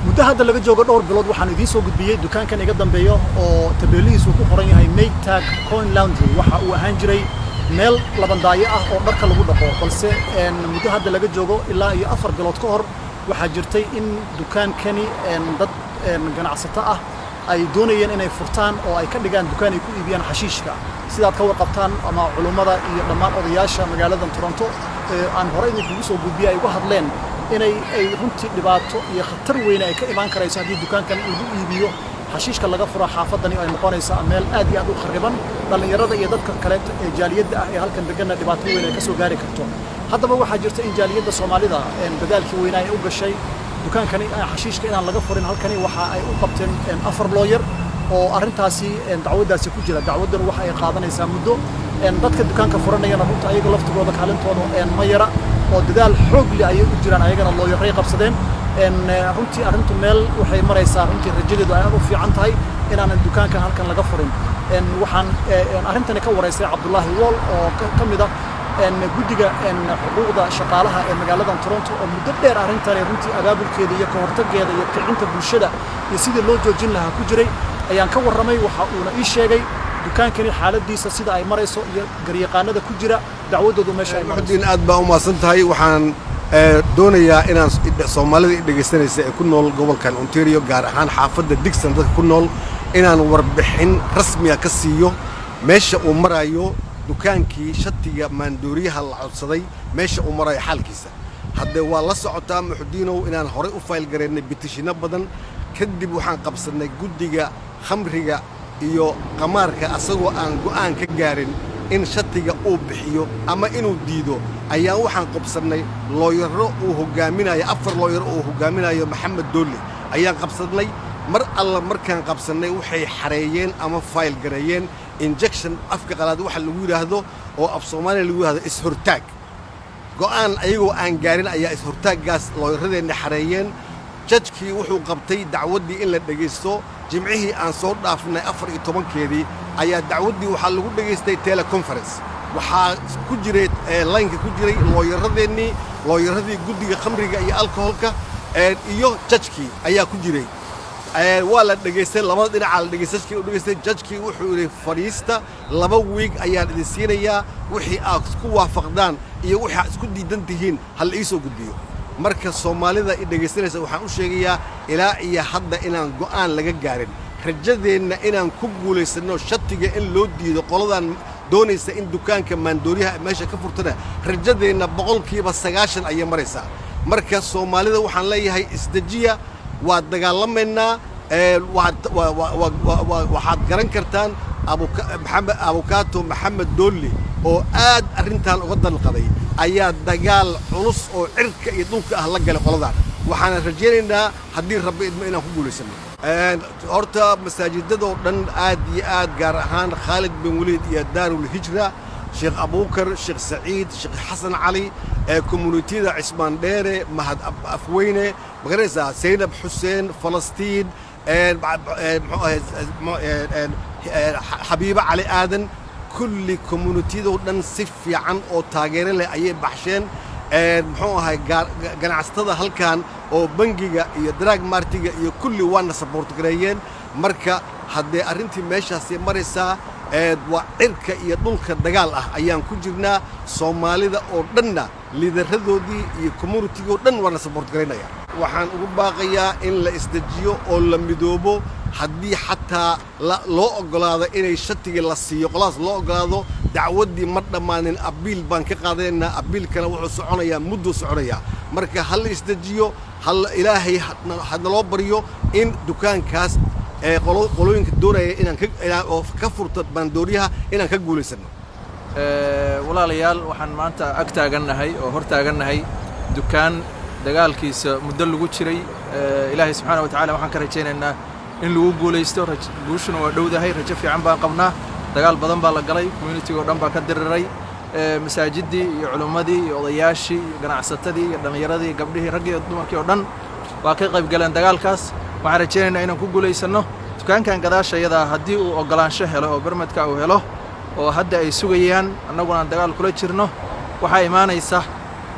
Muddo hadda laga joogo dhowr bilood waxaan idiin soo gudbiyey dukaankan iga dambeeyo oo tabeelihiisu ku qoran yahay Maytag Coin Laundry. Waxa uu ahaan jiray meel labandaayo ah oo dharka lagu dhaqo, balse muddo hadda laga joogo ilaa iyo 4 bilood ka hor waxaa jirtay in dukaankani dad ganacsato ah ay doonayeen inay furtaan oo ay ka dhigaan dukaan ay ku iibiyaan xashiishka. Sidaad ka warqabtaan ama culummada iyo dhammaan odayaasha magaaladan Toronto aan hore idinkugu soo gudbiyey ay uga hadleen inay ay runtii dhibaato iyo khatar weyne ay ka imaan karayso haddii dukaankan lagu iibiyo xashiishka laga furo xaafadani, ay noqonaysa meel aad iyo aad u khariban, dhallinyarada iyo dadka kale ee jaaliyadda ah ee halkan deganna dhibaato weyn ay ka soo gaari karto. Haddaba waxaa jirta in jaaliyadda Soomaalida dadaalkii weynaa ay u gashay dukaankani xashiishka inaan laga furin halkani. Waxa ay u qabteen afar lawyer oo arrintaasi dacwaddaasi ku jira. Dacwaddan waxa ay qaadanaysaa muddo. Dadka dukaanka furanayana runta ayaga laftigooda kaalintooda ma yara oo dadaal xoog leh ayay u jiraan, ayagana lawyeray qabsadeen. Runtii arrintu meel waxay maraysaa runtii rajadeedu ay aad u fiican tahay inaanan dukaankan halkan laga furin. Waxaan arrintani ka waraystay Cabdullaahi Wall oo ka mid ah guddiga xuquuqda shaqaalaha ee magaaladan Toronto, oo muddo dheer arrintani runtii abaabulkeeda iyo ka hortaggeeda iyo kicinta bulshada iyo sidii loo joojin lahaa ku jiray ayaan ka warramay. Waxa uuna ii sheegay dukaankani xaaladiisa sida ay marayso iyo garyaqaanada ku jira dacwadoodu meesha ay marayso. Muxudiin, aad baa u mahadsan tahay. Waxaan doonayaa inaan Soomaalida i dhegaysanaysa ee ku nool gobolkan Ontario, gaar ahaan xaafadda Dixon dadka ku nool, inaan warbixin rasmiga ka siiyo meesha uu marayo dukaankii shatiga maandooriyaha la codsaday, meesha uu marayo xaalkiisa. Haddee waa la socotaa, Muxudiinow, inaan horey u file garaynay petitiono badan. Kadib waxaan qabsannay guddiga khamriga iyo qamaarka, asagoo aan go'aan ka gaarin in shatiga uu bixiyo ama inuu diido ayaan waxaan qabsannay lawyero uu hoggaaminayo, afar lawyer uu hoggaaminayo Maxamed Doole ayaan qabsannay. Mar alla markaan qabsannay, waxay xareeyeen ama file gareeyeen injunction, afka qalaad waxa lagu yidhaahdo oo af Soomaaliya lagu yidhahdo is-hortaag. Go'aan ayagoo aan gaarin ayaa is-hortaaggaas lawyeradeenna xareeyeen. Judgekii wuxuu qabtay dacwaddii in la dhegaysto Jimcihii aan soo dhaafnay 14-keedii. Ayaa dacwaddii waxaa lagu dhegaystay teleconference. Waxaa ku jiray lineka ku jiray lawyeradeenii, lawyeradii guddiga khamriga iyo alcoholka iyo judgekii ayaa ku jiray. Waa la dhegaystay, labada dhinacaa la dhegaystay. Judgekii u dhegaystay, judgekii wuxuu yidhi: "Fadhiista, 2 week ayaan idin siinayaa, wixii aad isku waafaqdaan iyo wixii aad isku diidan tihiin ha la ii soo gudbiyo." Marka Soomaalida i dhegaystanaysa waxaan u sheegayaa ilaa iyo hadda inaan go'aan laga gaarin. Rajadeenna inaan ku guulaysanno shatiga in loo diido qoladan doonaysa in dukaanka maandooriyaha meesha ka furtana, rajadeenna 90% ayay maraysaa. Marka Soomaalida waxaan leeyahay: isdejiya, waa dagaalamaynaa. Waxaad garan kartaan Abukaato Maxamed Doolli oo aad arrintan uga danqaday ayaa dagaal culus oo cirka iyo dhulka ah la galay qoladan. Waxaana rajaynaynaa, haddii Rabbi idmo, inaan ku guulaysanno. Horta masaajidadoo dhan aad iyo aad, gaar ahaan Khaalid bin Waliid iyo Daarul Hijra, Sheekh Abuukar, Sheekh Saciid, Sheekh Xasan Cali, communityada Cismaan Dheere, Mahad Afweyne, magaraysaa, Saynab Xuseen, Falastiin, muxuu ahay, Xabiibo Cali Aadan, kulli communityadoo dhan si fiican oo taageero leh ayay baxsheen. Muxuu ahay, ganacsatada halkan oo bangiga iyo Drug Martiga iyo kulli waana support gareeyeen. Marka haddee arrintii meeshaasay maraysaa, waa cirka iyo dhulka dagaal ah ayaan ku jirnaa. Soomaalida oo dhanna, leaderadoodii iyo communitygii oo dhan waana support garaynaya. Waxaan ugu baaqayaa in la isdejiyo oo la midoobo. Haddii xataa loo oggolaado inay shatigii la siiyo qoladaas loo oggolaado, dacwaddii ma dhammaanin, appeal baan ka qaadanaynaa. Appealkana wuxuu soconayaa, mudduu soconayaa. Marka ha la isdejiyo, hal Ilaahay ha naloo baryo in dukaankaas ee qolooyinka doonaya inaan ka oo ka furto maandooriyaha inaan ka guulaysanno. Walaalayaal, waxaan maanta ag taagannahay oo hor taagannahay dukaan dagaalkiisa muddo lagu jiray. Ilaahay subxaana wa tacala waxaan ka rajaynaynaa in lagu guulaysto. Guushuna waa dhowdahay, rajo fiican baan qabnaa. Dagaal badan baa la galay, communitiga oo dhan baa ka diriray, masaajiddii iyo culummadii iyo odayaashii iyo ganacsatadii iyo dhallinyaradii, gabdhihii, raggii iyo dumarkii oo dhan waa ka qayb galeen dagaalkaas. Waxaan rajaynaynaa inaan ku guulaysanno. Dukaankan gadaashayadaa haddii uu oggolaansho helo oo permitka uu helo oo hadda ay sugayaan, annaguna aan dagaal kula jirno, waxaa imaanaysa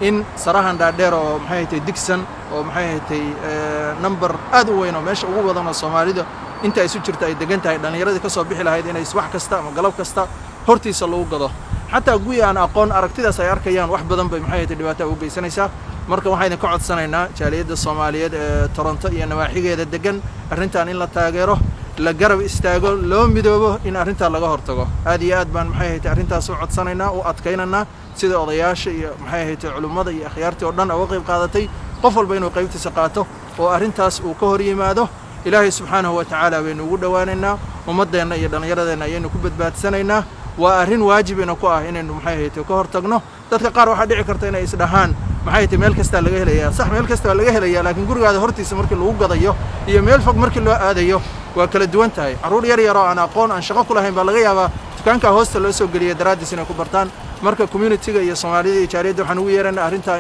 in sarahan dhaadheer oo maxay tahay Dixon Oo maxay ahatay, number aad u weyn oo meesha ugu badan oo Soomaalida inta isu jirta ay degan tahay, dhallinyaradii ka soo bixi lahayd inay wax kasta ama galab kasta hortiisa lagu gado, xataa guyi aan aqoon aragtidaas ay arkayaan, wax badan bay, maxay ahatay, dhibaataa u geysanaysaa. Marka waxaan idinka codsanaynaa jaaliyadda Soomaaliyeed ee Toronto iyo nawaaxigeeda degan arrintan in la taageero, la garab istaago, loo midoobo in arrintaa laga hortago. Aad iyo aad baan, maxay ahatay, arrintaas u codsanaynaa, u adkaynaynaa, sida odayaasha iyo, maxay ahatay, culimmada iyo akhyaartii oo dhan uga qayb qaadatay. Qof walba inuu qaybtiisa qaato oo arrintaas uu ka hor yimaado, Ilaahay subxaanahu wa tacaala baynu ugu dhowaanaynaa, ummaddeenna iyo dhallinyaradeenna ayaynu ku badbaadsanaynaa. Waa arrin waajibina ku ah inaynu, maxay ahatay, ka hortagno. Dadka qaar waxaa dhici karta inay isdhahaan, maxay tahay, meel kastaa laga helayaa. Sax, meel kasta waa laga helayaa, laakiin gurigaada hortiisa markii lagu gadayo iyo meel fog markii loo aadayo waa kala duwan tahay. Carruur yar yar oo aan aqoon, aan shaqo ku lahayn baa laga yaabaa dukaankaa hoosta loo soo geliya daraaddiis inay ku bartaan. Marka community-ga iyo Soomaalida iyo jaaliyadda waxaan ugu yeeranaa arrintaa.